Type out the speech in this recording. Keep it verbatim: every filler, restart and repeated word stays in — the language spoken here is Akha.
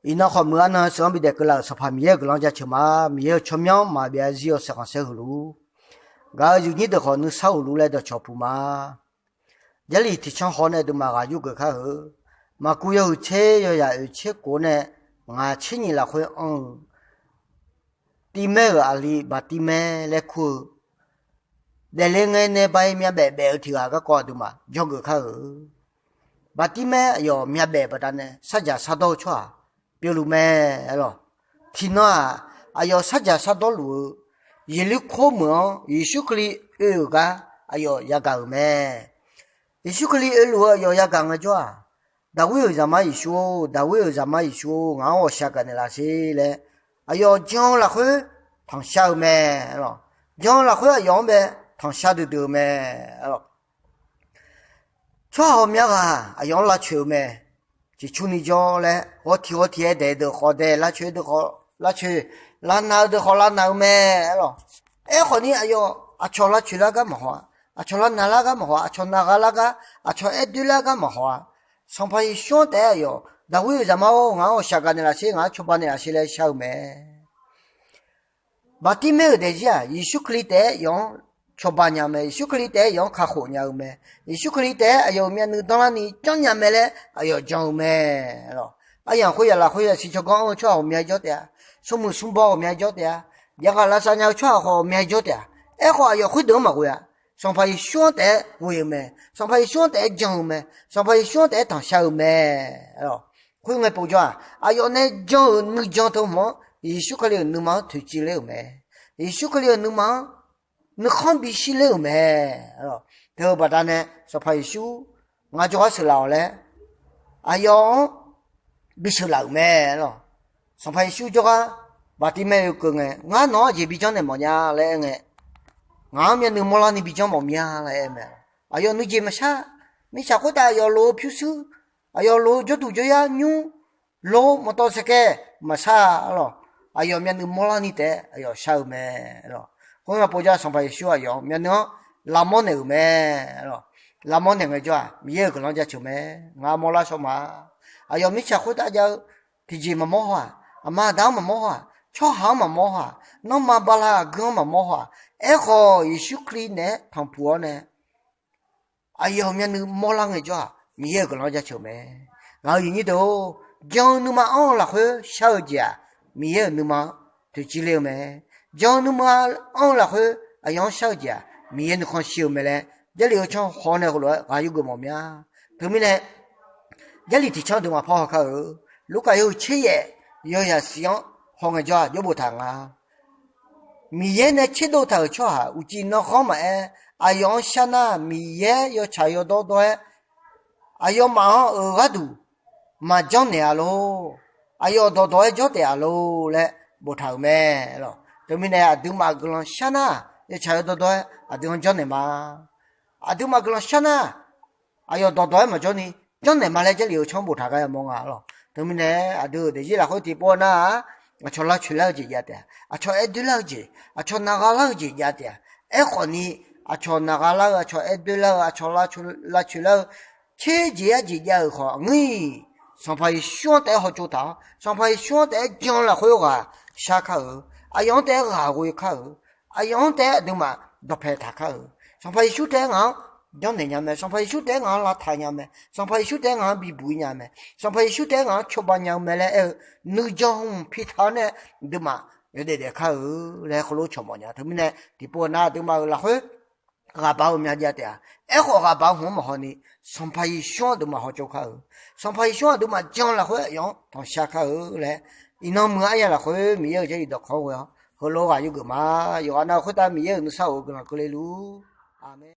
Iqnan khawf muiq-eu arnan seuq-anr bidaef keuvlaf-euq Sanqpaq Miqyaer-euq guiqlanq jaceuq ma. Miqyaer-euq tsawrmyanr maqbyav-a zir yawshaef khanqsaer heulof-ur, gaq-eu yuqnyir deuq khawf nuisar uqluf laer dawqcawq puq ma. Jarlif tiqcanr haw nae aqduimaf ghaq yurgeuf kar-eu. Maqkuv yawhuiq tser yawzaq oeq tser kof nae ngaq tser nyiq lafkhoer anr-eu, tivmaer-euq aqli Baqtivmaer laer kur-eu, daefle ngae nae ba-ir myavbaef baef-eu tiq ghaq garkawv aqduimaf janrgeuf kar-eu. Baqtivmaer aqyawf myavbaef baqdanae sarjaq sardawr-eu tsawrhaq pyeufluf mae. Aerlawq, tiqnan-aq, aqyawf sarjaq sardawr luf-eu Yeqluir kor meuq-anr Yeqsur Kali oe-euq gar aqyawf yagaq-euq mae. Yeqsur Kali oeluf-eu aqyawf yagaq ngaejawr-aq, Daqwir-euq Zaqmar Yeqsur-or, Daqwir-euq Zaqmar Yeqsur-or, ngaq-anr ghawqshaq gaqnaeq laf sher laer aqyawf jan-eu lafkhoer tanqshar-eu mae. Aerlawq, jan-eu lafkhoer aqyawf-anr bae tanqshar duidui-eu mae. Aerlawq, tsawrhaq ghawqmya ghaq aqyawf-anr lavcoeq-eu mae. Ciqcurni jawr laer ghawq tiq ghawq tiq-aer daeq-eu deuq khawf daeq, lavcoeq-eu deuq khawf lavcoeq, lavnaq-eu deuq khawf lavnaq-eu mae. Aerlawq, aerkhawf ni aqyawf aqcawq lavcoeq lar gar maqhaw-a, aqcawq lavnaq lar gar maqhaw-a, aqcawq naq gha lar gar, aqcawq aer doer lar gar maqhaw-a. Sanqpaq Yeqsur-anr taef-aer aqyawf, Daqwir-euq Zaqmar-or, ngaq-anr ghawqshaq gaqnaeq laf sher, ngaq-anr cawba naeq laf sher laer shar-eu mae. Baqtivmaer-euq daefzir-aq, Yeqsur Kali taef-aer yawf-anr cawba nya-eu mae. Yeqsur Kali taef-aer yawf-anr kakhof nya-eu mae. Yeqsur Kali taef-aer aqyawf-euq myavnuiv danrlarni janrnya mae laer aqyawf jan-eu mae. Aerlawq, aryamq khoeryaq lafkhoer yasiq tsawrganr anr-eu tsawrhaq ghawqmya jawr taef-a. Smrmuiq smrbaw ghawqmya jawr taef-a. Yagaq lavsav nya-eu tsawrhaq khawf ghawqmya jawr taef-a. Aerkhawf aqyawf khoerdeuq-anr maqghoe-a. Sanqpaq Yeqsur-anr taef-aer ghoe-eu mae. Sanqpaq Yeqsur-anr taef-aer jan-eu mae. Sanqpaq Yeqsur-anr taef-aer tanqshar-eu mae. Aerlawq, khoerngae povjawr-aq, aqyawf nae jan-euq nuijan teu hmq-anr Yeqsur Kali-euq nuima-anr toeqciv ler-euq mae. Yeqsur Kali-euq nuima-anr nuikhanr bishir ler-euq mae. Aerlawq, teu-eu baqdanae Sanqpaq Yeqsur ngar jawrgar sheuqlaf-awq laer aqyawf-anr bisheuq laf-euq mae. Aerlawq, Sanqpaq Yeqsur jawrgar Baqtivmaer oekeuv ngae, ngar nawq-anr aqjeq bi janrnaeq mawf nya laer aer ngae, ngaq-anr myavnuiv mawrlarni bi janr mawf mya laer aer mae. Aqyawf nuijeq maqshar. Mirtsaq khoertav aqyawf lof-eu pyurshuir, aqyawf lof-eu jawrduq jawryar nymr, lof-eu mawqtawf saeqkaev maqshar. Aerlawq, aqyawf myavnuiv mawrlarni taef-aer aqyawf shar-eu mae. Aerlawq, khoerngae povjawr-aq, Sanqpaq Yeqsur aqyawf myavnuiv-anr lavmawr naeq-euq mae. Aerlawq, lavmawr naeq ngaejawr-aq, Miqyaer-euq guiqlanq jaceuq mae. Ngaq mawrlar shawr ma. Aqyawf mirtsaq khoertav jav-eu tiqjeq maqmawr haw-aq, aqma aqda-anr maqmawr haw-aq, tsawrhaq-anr maqmawr haw-aq, nanrma bala aqgeu-anr maqmawr haw-aq, aerkhawf Yeqsur Kali naeq-aer tanqpuq-awr nae aqyawf myavnuiv mawrlar ngaejawr-aq, Miqyaer-euq guiqlanq jaceuq mae. Ngaq-euq yuifnyir deuq-or, jan-eu nuima anr-eu lafkhoer shar-eu jeq-aq, Miqyaer-euq nuima toeqciv ler-eu mae. Jan-eu nuima anr-eu lafkhoer aqyawf-anr shar-eu jeq-aq, Miqyaer nuikhanr shir-eu mae laer Jarlif-eu canr haw nae heulof-aer ghaq yurgeuf mawf mya. Teumirnae Jarlif tiqcanr deuq maqpar haw kar-eu. Lurkaf yawhuiq tser yaef yawzaq shif-anr haw ngaejawr-aq, jawr boftaq nga. Miqyaer nae tserdov taq-euq tsawrhaq uqcif nankhanr maqaer, aqyawf-anr shar nar, Miqyaer yawtsaq yawdawr dawr-aer, aqyawfmaf-anr-euq gharduq maqjanr naeq-a lor. Aqyawf dawqdawq-aer jawr taef-a lor laer boftaq-euq mae. Aerlawq, teumirnae aqduimaf guiqlanq shar nar, yawtsaq yawdawr dawr-aer aqdui-anr janrnaeq ma. Aqduimaf guiqlanq shar nar, aqyawf dawqdawq-aer maqjawr ni janrnaeq ma laer Jarlif-eu canr boftaq gar yamawr nga. Aerlawq, teumirnae aqdui-euq daefzir lafkhoer tiqpov nar-aq, aqcawq lavcoeq lar-eu jeq jav taef-a. Aqcawq aer doer lar-eu jeq, aqcawq naq gha lar-eu jeq jav taef-a. Aerkhawf ni, aqcawq naq gha lar-eu, aqcawq aer doer lar-eu, aqcawq lavcoeq lar-eu, tser jeq yar jeq jav-euq khawf ngir-iq, Sanqpaq Yeqsur-anr taef-aer hawtsov taq-awr, Sanqpaq Yeqsur-anr taef-aer jan lafkhoer ghaq shar kar-eu, aqyawf-anr taef-aer ghaq ghoe kar-eu, aqyawf-anr taef-aer aqduimaf dawqpae taq kar-eu, Sanqpaq Yeqsur taef-aer ngaq-anr janrnaeq nya mae, Sanqpaq Yeqsur taef-aer ngaq-anr lavtaq nya mae, Sanqpaq Yeqsur taef-aer ngaq-anr bibuq-ir nya mae, Sanqpaq Yeqsur taef-aer ngaq-anr cawba nya-eu mae laer aer-eu nuijan hmq pitaq-awr nae aqduimaf yawdaef daef kar-eu laer heulof cawq mawf nya. Teumirnae tiqpov nar aqduimaf-euq lafkhoer ghaqbaq-eu myav jav taef-a. Aerkhawf ghaqbaq-eu hmq-anr maqhaw ni, Sanqpaq Yeqsur-anr aqduimaf hawtsov kar-eu, Sanqpaq Yeqsur-anr aqduimaf jan lafkhoer aqyawf-anr tanqshar kar-eu laer, iqnan muiq-eu aryamq lafkhoer Miqyaer-euq Jarlif dawqkawq-anr ghoe-awr heulof ghaq yurgeuf ma. Yawqghaq nav khoertav Miqyaer-euq nuisar of-eu guiqlanq keuvle luf-ur. Aqmeq.